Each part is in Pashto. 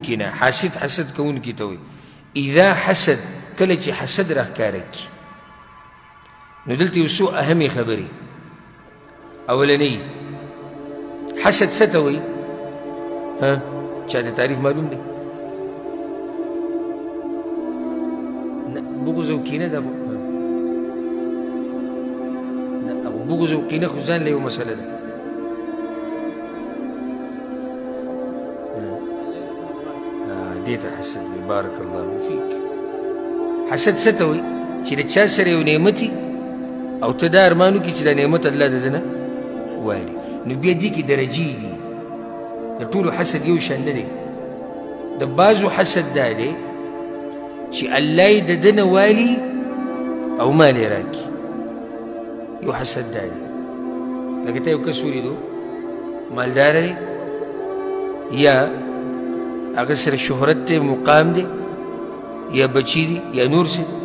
نه، حاسد حسد کوونکي ته وایي. اذا حسد، کله چې حسد راښکاره کړي. نو دلته یو څو اهمې خبرې. اولنۍ، حسد څه ته وایي؟ ها، چا ته تعریف معلوم دی؟ نه، بغض او کینه ده. نه، بغض او کینه خو ځان له یو مسله ده. دې ته حسد وایي. بارک الله فیک. حسد څه ته وایي؟ چې د چا سره یو نعمت او ته دا ارمان وکړي چې دا نعمت الله د ده نه والي. نو بیا دې کې درجې دي. د ټولو حسد یو شان نه دی. د بعضو حسد دا دی چې الله یې د ده نه والي او مال یې راکړي. یو حسد دا دی، لکه ته یو کس ولیدو مالدار دی، یا هغه سره شهرت دی، مقام دی، یا بچی دی، یا نور څه دی،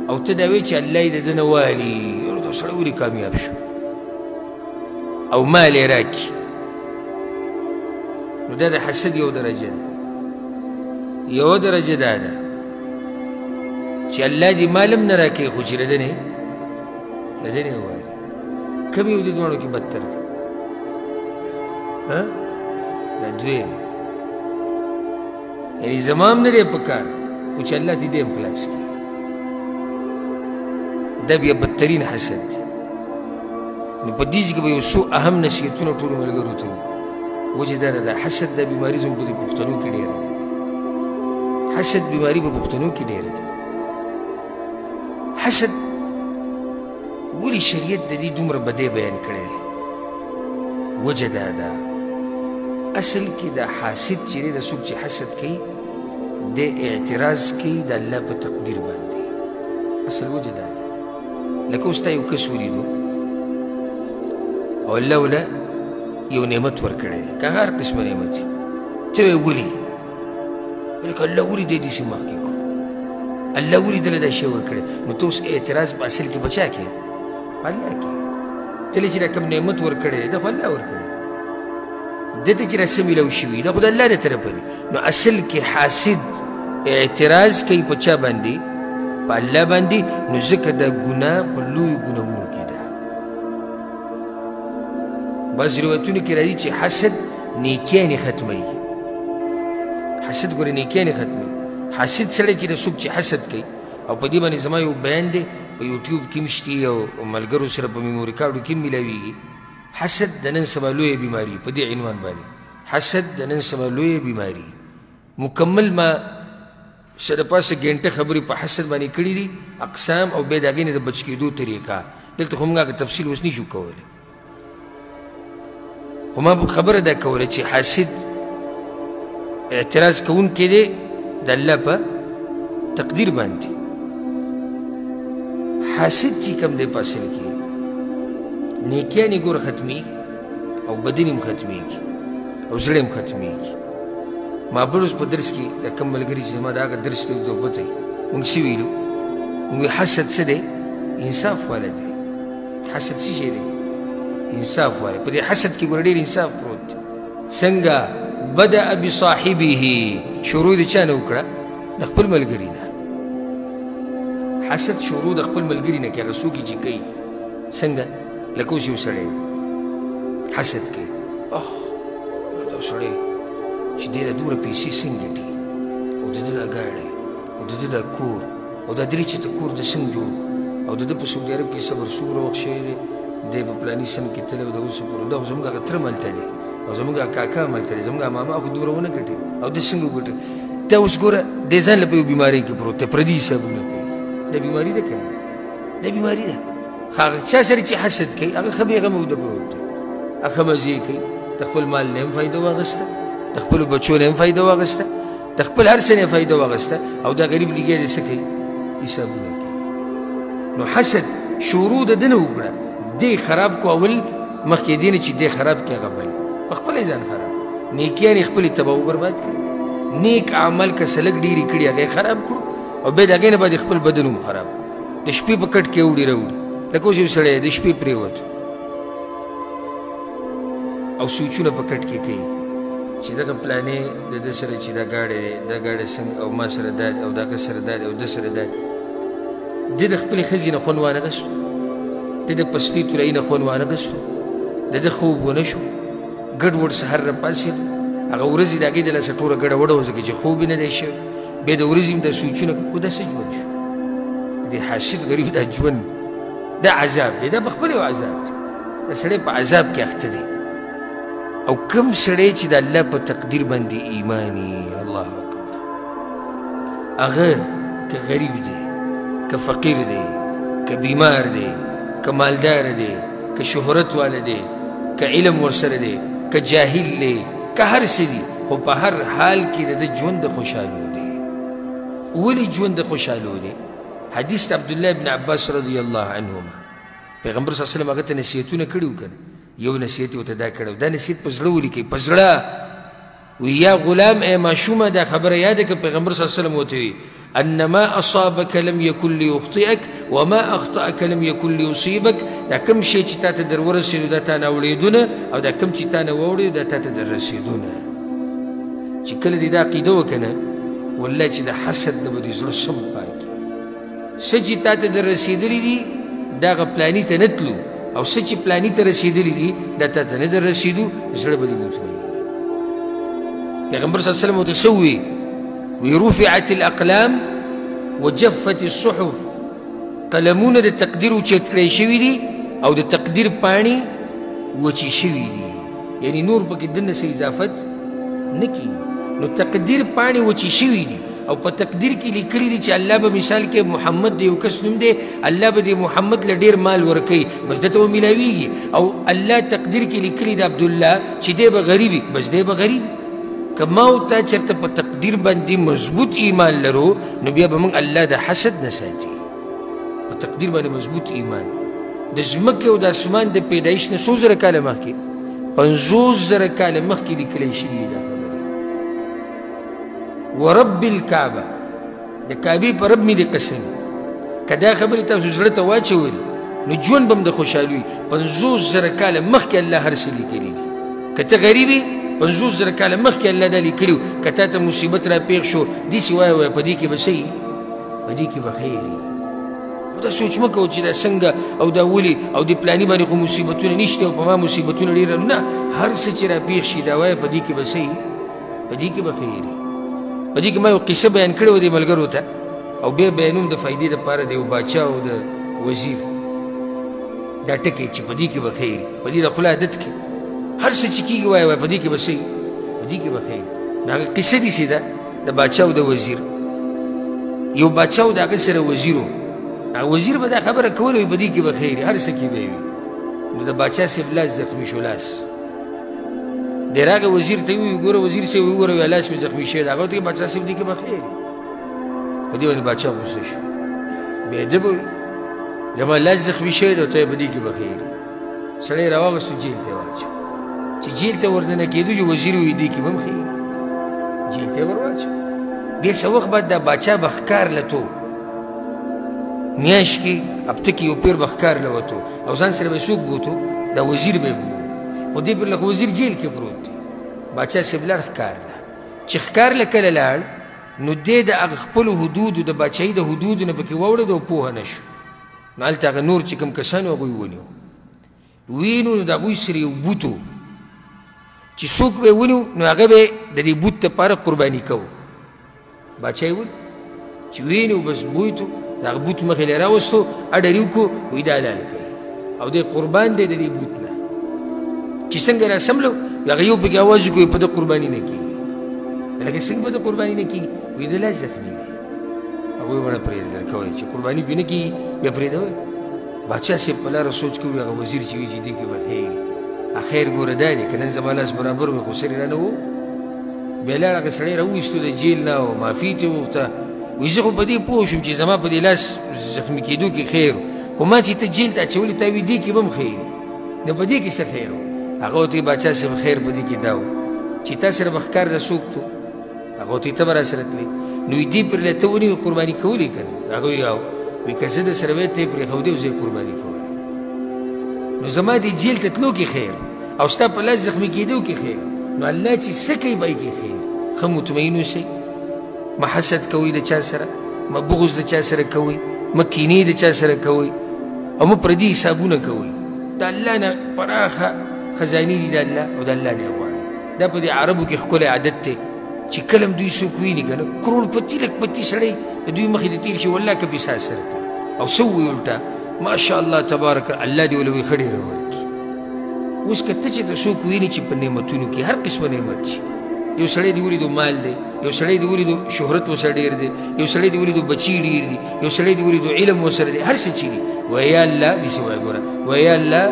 او ته دا وایې چې الله یې د ده نه والي، یاره دا سړی ولې کامیاب شو او مال یې راکړي. نو دا د حسد یو درجه ده. یوه درجه دا ده چې الله دې مال هم نه راکوي، خو چې له ده نه والي. کوم یو دې دواړو کې بدتر دی؟ ها، دا دویم. یعنې زما هم نه دی په کار، خو چې الله دې دی هم خلاص کړي. دا بیا بدترین حسد دی. نو په دې ځای کې به یو څو اهم نصیحتونه ټولو ملګرو ته وکړو. وجه دا ده، دا حسد دا بیماري زموږ په دې پښتنو کې ډېره ده. حسد بیماري په پښتنو کې ډېره ده. حسد ولې شریعت د دې دومره بدی بیان کړی دی؟ وجه دا ده، اصل کې دا حاسد چې دی، دا څوک چې حسد کوي، دی اعتراض کوي د الله په تقدیر باندې. اصل وجه دا ده. لکه اوس تا یو کس ولیدو او الله وله یو نعمت ورکړی دی، که هر قسمه نعمت وي، ته وایې ولې؟ لکه الله ولې دی داسې مخکې کړو، الله ولې دله دا شی ورکړی؟ نو ته اوس اعتراض په اصل کې په چا کوې؟ په الله کې. ته له چې دا کوم نعمت ورکړی دی، دا خو الله ورکړی دی، ده ته چې دا څه میلاو شوي دا خو د الله له طرفه دی. نو اصل کې حاسد اعتراض کوي په چا باندې؟ په الله باندې. نو ځکه دا ګناه په لویو ګناهونو کې ده. بعضې روایتونو کې راځي چې حسد نیکیانې ختموي. حسد ګورې نیکیانې ختموي. حاسد سړی چې د څوک چې حسد کوي، او په دې باندې زما یو بیان دی په یوټیوب کې هم شتي او ملګرو سره په میموري کارډو کې هم میلاویږي. حسد د نن سبا لویه بیماري، په دې عنوان باندې حسد د نن سبا لویه بیماري. مکمل ما څه د پاسه ګنټه خبرې په حسد باندې کړي دي، اقسام او بیا د هغې نه د بچ کېدو طریقه. دلته خو موږ هغه تفصیل اوس نه شو کولی، خو ما خبره دا کوله چې حاسد اعتراض کوونکی دی د الله په تقدیر باندې. حاسد چې کوم دی په اصل کې نیکیانې ګوره ختمېږي او بدن هم ختمېږي او زړه هم ختمېږي. ما بل ورځ په درس کې د کوم ملګري چې زما د هغه درس دی پته وي، موږ څه ویلو؟ موږ حسد څه دی؟ انصاف والا دی. حسد څه شی دی؟ انصاف والا. په دې حسد کې ګوره ډېر انصاف پروت دی. څنګه؟ بدأ بصاحبه، شروع د چا نه وکړه؟ د خپل ملګري نه. حسد شروع د خپل ملګري نه کوي، هغه څوک چې کوي. څنګه؟ لکه اوس یو سړی دی حسد کوي، اخ دا سړی چې دی دا دومره پیسې څنګه ګټي، او د ده دا ګاډی، او د ده دا کور، او دا درې چته کور د څنګه جوړ کړو، او د ده په سعودي عرب کې صبر څومره وخت شوی دی، دی په پلاني سم کې تللی او د اوسه پورې، دا خو زموږ هغه تره هم هلته دی، او زموږ هغه کاکا هم هلته دی، زموږ هغه ماما خو دومره ونه ګټي، او ده څنګه وګټل؟ ته اوس ګوره دی ځان له په یو بیمارۍ کې پروت دی، پردي حسابونه کوي. دا بیماري ده که نه؟ دا بیماري ده. هغه چا سره چې حسد کوي هغه ښه بېغمه اوده پروت دی، هغه ښه مزې کوي، د خپل مال نه هم فایده واخیسته، د خپلو بچو نه هم فایده واخیسته، د خپل هر څه نه فایده واخیسته، او دا غریب لګیا دی څه کوي؟ حسابونه کوي. نو حسد شروع د ده نه وکړه، دی خراب کو اول، مخکې دې نه چې دی خراب کړي هغه بل په خپله یې ځان خراب کړو. نیکیان یې خپلې تباه و برباد کړي، نیک اعمال که څه لږ ډېرې کړي هغه یې خراب کړو، او بیا د هغې نه بعد یې خپل بدن هم خراب کړو. د شپې په کټ کې اوړي راوړي، لکه اوس یو سړی د شپې پرېوت او سوچونه په کټ کې کوي، چې دغه پلانې د ده سره چې دا ګاډی دی، دا ګاډی څنګه او ما سره دا دی او د هغه سره دا دی او ده سره دا دی. ده د خپلې ښځې نه خوند وانه غستو، ده د پستې طلایي نه خوند وانه غستو، د ده خوب ونه شو، ګډوډ سهار راپاڅېد. هغه ورځې د هغې د لاسه ټوله ګډه وډه وه، ځکه چې خوب یې نه دی شوی. بیا د ورځې هم دا سوچونه کوي، دا څه ژوند شو؟ د حاسد غریب دا ژوند دا عذاب دی، دا په خپل یو عذاب دی. دا سړی په عذاب کې اخته دی. او کم سړی چې د الله په تقدیر باندې ایماني، الله اکبر، هغه که غریب دی، که فقیر دی، که بیمار دی، که مالدار دی، که شهرت والا دی، که علم ورسره دی، که جاهل دی، که هر څه دی، خو په هر حال کې د ده ژوند د خوشحالو دی. ولې ژوند د خوشحالو دی؟ حدیث د عبدالله ابن عباس رضی الله عنهما، پیغمبر صلی الله علیه وسلم هغه ته نصیحتونه کړي وو که نه، یو نصیحت یې ورته دا کړی و، دا نصیحت په زړه ولیکئ، په زړه. وی یا غلام، ای ماشومه، دا خبره یاده که پیغمبر صلی الله علیه وسلم ورته وی ان ما اصابک لم یکن لیخطئک وما اخطأک لم یکن لیصیبک. دا کوم شی چې تا ته در ورسېدو دا تا نه اوړېدونه، او دا کوم چې تا نه واوړېدو دا تا ته در رسېدونه. چې کله دې دا عقیده وکړه نه، والله چې د حسد نه به دې زړه سم پاک. څه چې تا ته در رسېدلي دي دا هغه پلاني ته نه تلو، او څه چې پلاني ته رسېدلي دي دا تا ته نه در رسېدو، زړه به دې مطمئن. پیغمبر صلی الله علیه وسلم ورته څه وویل؟ وی رفعت الاقلام وجفت الصحف، قلمونه د تقدیر اوچت کړی شوي دي او د تقدیر پاڼې وچې شوي دي، یعنی نور پکې دننه څه اضافت نه کېږي. نو تقدیر پاڼې وچې شوي دي او په تقدیر کې لیکلي دي چې الله به مثال کې محمد د یو کس نوم دی، الله به د محمد له ډېر مال ورکوي، بس ده ته به میلاویږي. او الله تقدیر کې لیکلي د عبدالله چې دی به غریب وي، بس دی به غریب. که ما او تا چېرته په تقدیر باندې مضبوط ایمان لرو، نو بیا به موږ الله د حسد نه ساتي. په تقدیر باندې مضبوط ایمان د ځمکې او د اسمان د پیدایش نه څو زره کاله مخکې، 50,000 کاله مخکې لیکلی شوي دي دا خبرې. ورب الکعبه، د کعبې په رب مې دې قسم، که دا خبرې تاسو زړه ته واچولې نو ژوند به هم د خوشحالي وي. 50,000 کاله مخکې الله هر څه لیکلي دي. که ته غریب یې، 50,000 کاله مخکې الله دا لیکلي وو. که تا ته مصیبت را پېښ شو، داسې وایه وایه په دې کې به څه وي؟ په دې کې به خیر وي. او دا سوچ مه کوه چې دا څنګه او دا ولې او دې پلاني باندې خو مصیبتونه نشته او په ما مصیبتونه ډېر. نه، هر څه چې را پېښ شي دا وایه په دې کې به څه وي؟ په دې کې به خیر وي. په دې کې ما یو قصه بیان کړې وه دې ملګرو ته، او بیا بیانوم د فایدې دپاره د یو باچا او د وزیر. دا ټکی چې په دې کې به خیر وي، په دې د خوله عادت کړي، هر څه چې کېږي وایه وایه په دې کې به څه وي؟ په دې کې به خیر وي. نو هغه قصه داسې ده د باچا او د وزیر. یو باچا او د هغه سره وزیر و، هغه وزیر به دا خبره کوله وي په دې کې به خیر وي، هر څه کې به وي. نو د باچا صاحب لاس زخمي شو، لاس دی راغی وزیر ته وویل ګوره وزیر صاحب وګوره، وایي لاس مې زخمي شوی دی. هغه ورته وویل باچا صاحب دې کې به خیر وي. په دې باندې باچا غوسه شو، بېادبه وي، زما لاس زخمي شوی دی او ته یې په دې کې به خیر وي. سړی راواغستو جیل ته یې واچو. چې جیل ته وردننه کېدو چې وزیر وویل دې کې به هم خیر وي، جیل ته یې ور واچو. بیا څه وخت بعد دا باچا به ښکار له تلو، میاشت کې هفته کې یو پیر به ښکار له وتو او ځان سره به یې څوک بوتو، دا وزیر به یې بوتو. خو دې پر لکه وزیر جیل کې پروت دی. باچا صاحب لاړ ښکار له، چې ښکار له کله لاړ نو دی د هغه خپلو حدودو د باچایي د حدودو نه پکې واوړېد او پوهه نه شو. نو هلته هغه نور چې کوم کسان وو هغوی ونیو، وینو نو د هغوی سره یو بوت و چې څوک به یې ونیو نو هغه به د دې بوت دپاره قرباني کوو. باچا یې ونیو، چې وینو بس بوی ته د هغه بوت مخې له یې راوستو، اډر یې وکړو، وایي دا حلال کړئ او دی قربان دی د دې بوت نه. چې څنګه راسملو هغه یو پکې اواز وکړو په ده قرباني نه کېږي. لکه څنګه په ده قرباني نه کېږي؟ وایي د لاس زخمي دی. هغوی ورنه پرېږدل کوی چې قرباني پرې نه کېږي بیا پرېږده. باچا صاحب په لاره سوچ کوي، هغه وزیر چې وي چې دې کې به خیر وي، خیر ګوره دا دی که نن زما لاس برابر وي خو سر یې رانه و. بیا لاړ هغه سړی راوویستو د جیل نه او معافي ترې وغوښته. وایي زه خو په دې پوه شوم چې زما په دې لاس زخمي کېدو کې خیر و، خو ما چې ته جیل ته اچولې تا وي دې کې به هم خیر وي، نو په دې کې څه خیر و؟ هغه ورته وایي باچا صاحب خیر په دې کې دا و چې تا سره به ښکار له څوک تلو؟ هغه ورته وایي ته به راسره تلې. نو وایي دې پر له ته ونیوې قرباني کولې که نه؟ هغه وایي او. وایي که زه در سره وای ته یې پرېښودې او زه یې قرباني کولې. نو زما دې جیل ته تلو کې خیر او ستا په لاس زخمي کېدو کې خیر. نو الله چې څه کوي به کې خیر. ښه مطمئن اوسئ، مه حسد کوئ د چا سره، مه بغض د چا سره کوئ، مه کینې د چا سره کوئ، او مه پردي حسابونه کوئ. د الله نه پراخه خزانې دي د الله، او د الله نه یې غواړئ. دا په دې عربو کې ښکلی عادت دی چې کله هم دوی څوک ویني که نه، کروړپتي لکپتي سړی د دوی مخې ته تېر شي، والله که پیسا سره کوي او څه ووایي الټا ماشاءالله تبارک الله دې ولوي ښه ډېره ورکړي. اوس که ته چې ته څوک ویني چې په نعمتونو کې هر قسمه نعمت شي، یو سړی دې ولیدو مال دی، یو سړی دې ولیدو شهرت ورسره ډېر دی، یو سړی دې ولیدو بچي ډېر دي، یو سړی دې ولیدو علم ورسره دی، هر څه چې دي، وایي یا الله داسې وایه ګوره، وایي یا الله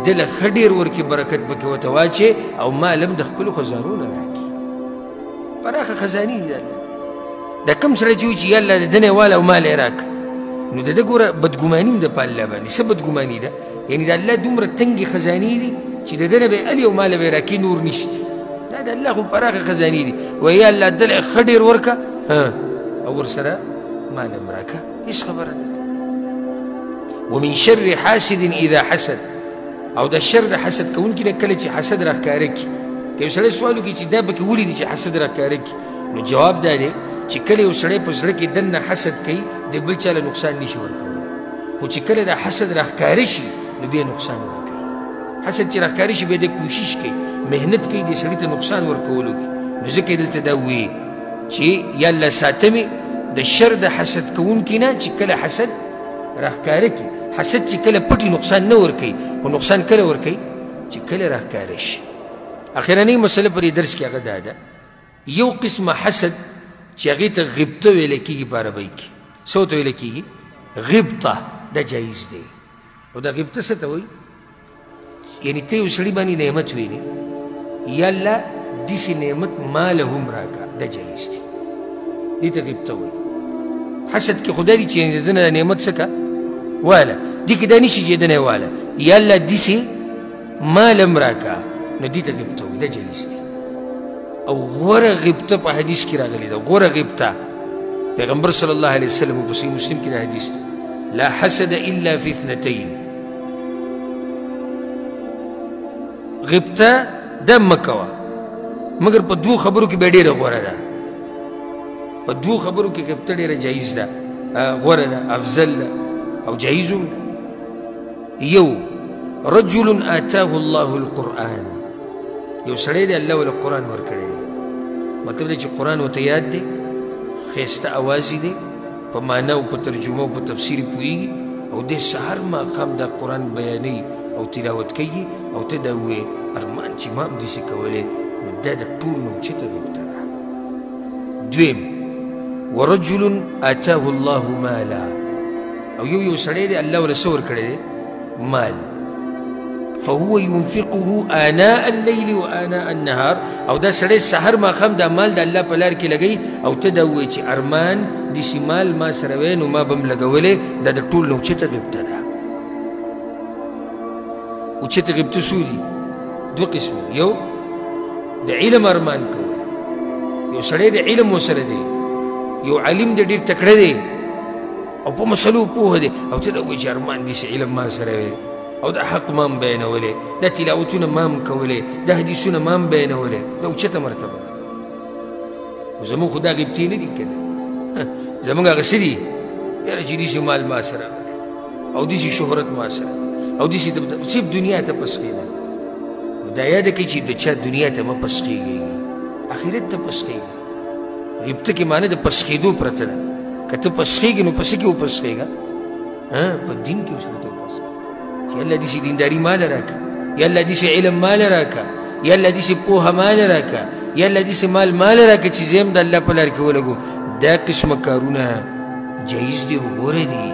ده له ښه ډېر ورکړي، برکت پکې ورته واچوې او مال هم د خپلو خزانو نه راکړي. پراخه خزانې دي د الله. دا کوم سړی چې وایي چې یا الله د ده نه یې واله او مال یې راکړه، نو د ده ګوره بدګماني هم ده په الله باندې. څه بدګماني ده؟ یعنې د الله دومره تنګې خزانې دي چې د ده نه به یې الي او مال به یې راکړي، نور نشته. دا د الله خو پراخه خزانې دي. وایي یا الله ده له ښه ډېر ورکړه او ورسره مال هم راکړه، هېڅ خبره نه ده. ومن شر حاسد اذا حسد، او د شر د حسد کوونکي نه کله چې حسد راښکاره کړي. که یو سړی سوال وکړي چې دا پکې ولې دي چې حسد راښکاره کړي، نو جواب دا دی چې کله یو سړی په زړه کې دننه حسد کوي، د بل چا له نقصان نشي ورکولی، خو چې کله دا حسد راښکاره شي نو بیا نقصان ورکوي. حسد چې راښکاره شي بیا دی کوشش کوي، محنت کوي دې سړي ته نقصان ورکولو کې. نو ځکه یې دلته دا ووایي چې یا الله ساته مې د شر د حسد کوونکي نه چې کله حسد راښکاره کړي. حسد چې کله پټي نقصان نه ورکوي، خو نقصان کله ورکوي چې کله راښکاره شي. اخرنۍ مسله په دې درس کې هغه دا ده، یو قسمه حسد چې هغې ته غبطه ویل کېږي په عربۍ کې. څه ورته ویل کېږي؟ غبطه. دا جایز دی. او دا غبطه څه ته وایي؟ یعنې ته یو سړي باندې نعمت وینې، یا الله داسې نعمت ما له هم راکړه، دا جایز دی، دې ته غبطه وایي. حسد کې خو دا دي چې د ده نه نعمت څه که واله، دې کې دا نشي چې د نه یې واله، یا الله داسې ما له هم راکړه، نو دې ته غبطه وایي، دا جایز دی. او غوره غبطه په حدیث کې راغلې ده، غوره غبطه پیغمبر صلی الله علیه وسلم په صحیح مسلم کې دا حدیث دی، لا حسد الا فی اثنتین. غبطه دا مه کوه، مګر په دوو خبرو کې بیا ډېره غوره ده. په دوو خبرو کې غبطه ډېره جایز ده، غوره ده، افضل ده او جایز هم ده. یو، رجل آتاه الله القرآن، یو سړی دی الله ورله قرآن ورکړی دی، مطلب دی چې قرآن ورته یاد دی، ښایسته اواز یې دی، په معنا او په ترجمه او په تفسیر یې پوهېږي، او دی سهار ماښام دا قرآن بیانوي او تلاوت کوي، او ته دا ووایې ارمان چې ما هم داسې کولی، نو دا د ټولو نه اوچته غبطه ده. دویم، ورجل آتاه الله مالا، او یو سړی دی الله ورله څه ورکړی دی؟ مال. فهو ينفقه آناء الليل وآناء النهار، او دا سړی سحر ماښام دا مال د الله په لار کې لګوي، او ته دا ووایې چې ارمان داسې مال ما سره وی نو ما به هم لګولی، دا د ټولو نه اوچته غبطه ده. اوچته غبطه څو دي؟ دوه قسمه. یو د علم ارمان کول، یو سړی د علم ورسره دی، یو عالم دی ډېر تکړه دی او په مسلو پوه دی، او ته دا وایې چې ارمان داسې علم ما سره وی، او دا حق ما هم بیانولی، دا تلاوتونه ما هم کولی، دا حدیثونه ما هم بیانولی، دا اوچته مرتبه ده. خو زموږ خو دا غبطې نه دي که نه، زموږ هغه څه دي؟ یاره چې داسې مال ما سره او داسې شهرت ما سره او داسې صرف دنیا ته پسخېده. نو دا یاده کړئ چې د چا دنیا ته مه پسخېږئ، آخرت ته پسخېږئ. غبطه کې معنی د پسخېدو پرته ده. که ته پسخېږې نو په څه کې وپسخېږه؟ په دین کې ورسره ته وپسخېږه چې الله داسې دینداري ماله راکړه، یا الله داسې علم ماله راکړه، یا الله داسې پوهه ماله راکړه، یا الله داسې مال ماله راکړه چې زه هم د الله په لار کې ولګوم. دا قسمه کارونه جایز دي او غوره دي.